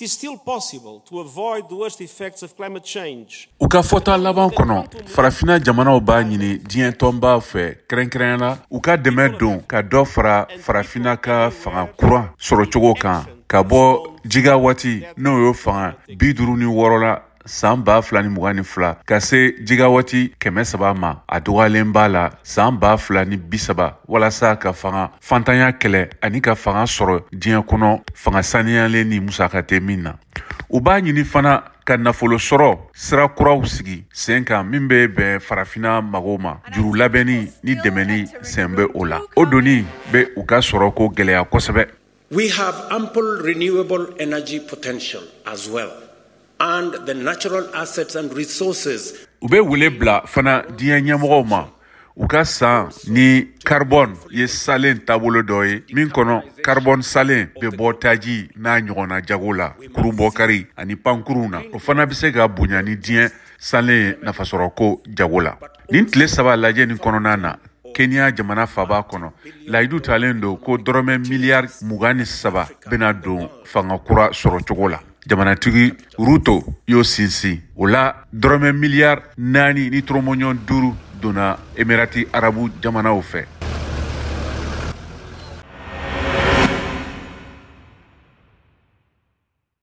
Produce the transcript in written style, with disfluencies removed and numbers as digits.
It is still possible to avoid the worst effects of climate change. U ka fɔta laban kɔnɔ, Farafina jamanaw b'a ɲini diɲɛ tɔnba fɛ, kɛrɛnkɛrɛnya la u ka dɛmɛ don ka dɔ fara Farafina ka fanga kuran sɔrɔcogo kan, ka bɔ jigawati n'o ye fanga 56 la san 2022 ka se jigawati 300 ma a dɔgɔyalen b'a la san 2030, walasa ka fanga fantanya kɛlɛ ani ka fanga sɔrɔ diɲɛ kɔnɔ, fanga saniyalen ni musaka tɛ min na. U b'a ɲini fana ka nafolo sɔrɔ sira kuraw sigi sen kan min bɛ bɛn Farafina mago ma, juru labɛnni ni dɛmɛni sen bɛ o la. O doni bɛ u ka sɔrɔ ko gɛlɛya kosɛbɛ. We have ample renewable energy potential as well, and the natural assets and resources. U bɛ wele bila fana diɲɛ ɲɛmɔgɔw ma u ka san ni carbone ye salen taabolo dɔ ye min kɔnɔ carbone salen bɛ bɔ taji n'a ɲɔgɔnna jago la, kurunbɔkari ani pankurunw na. O fana bɛ se ka bonya ni diɲɛ salen nafasɔrɔko jago la. Nin tile 3 lajɛ nin kɔnɔna na Kenya jamana faba kɔnɔ, layidu talen don ko dɔrɔmɛ miliyari 23 bɛna don fanga kura sɔrɔ cogo la. Jamanatigi Ruto y'o sinsin o la. Dɔrɔmɛ miliyari 4 ni tɔrɔmɔɲɔgɔn 5 donna Emirati Arabu jamanaw fɛ.